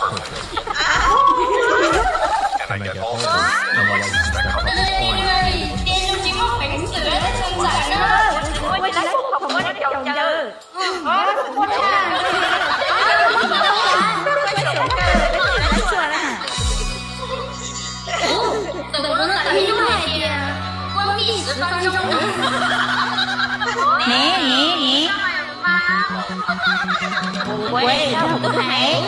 Ua li no tsis muaj peev xwm txhua ntxhais na. Ua li no tsis muaj peev xwm txhua ntxhais na. Niv, niv, niv. Ua li no kuv twb hais.